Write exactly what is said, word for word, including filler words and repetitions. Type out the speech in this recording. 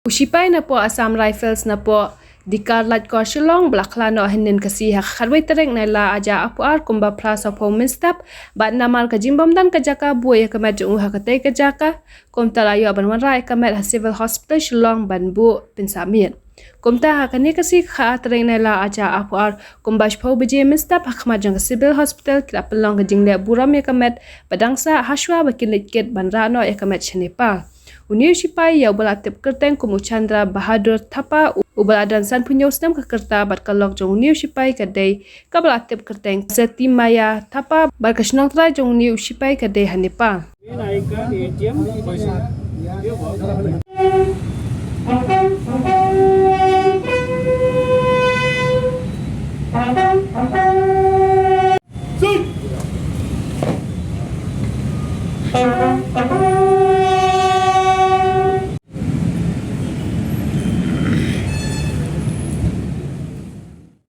U shipai napoh Assam Rifles napoh Dikar Laitkor Shillong ba la khlad noh hynnin ka sngi ha ka khatwei tarik Nailar ar hajar arphew ar kumba phra sawphew mynstep bad namar ka jingbym don ka jaka buh ïa ka met jong u ha katei ka jaka, kumta la ïoh ban wanrah ïa ka met ha Civil Hospital Shillong ban buh pynsah miet. Kumta ha kane ka sngi ka khatar tarik Nailar ar hajar arphew ar kumba shiphew baje mynstep ha khmat jong ka Civil Hospital ki la pynlong ka jingleh burom ïa ka met ba dang sah hashwa ba kin leit kit ban rah noh ïa ka met sha Nepal. Une u shipai ïa uba la tip kyrteng kum u Chandra Bahadur Thapa, uba la don sanphew hynñiew snem ka rta, bad ka lok jong une u shipai ka dei kaba la tip kyrteng Setimaya Thapa, bad ka shnong trai jong une u shipai ka dei ha Nepal.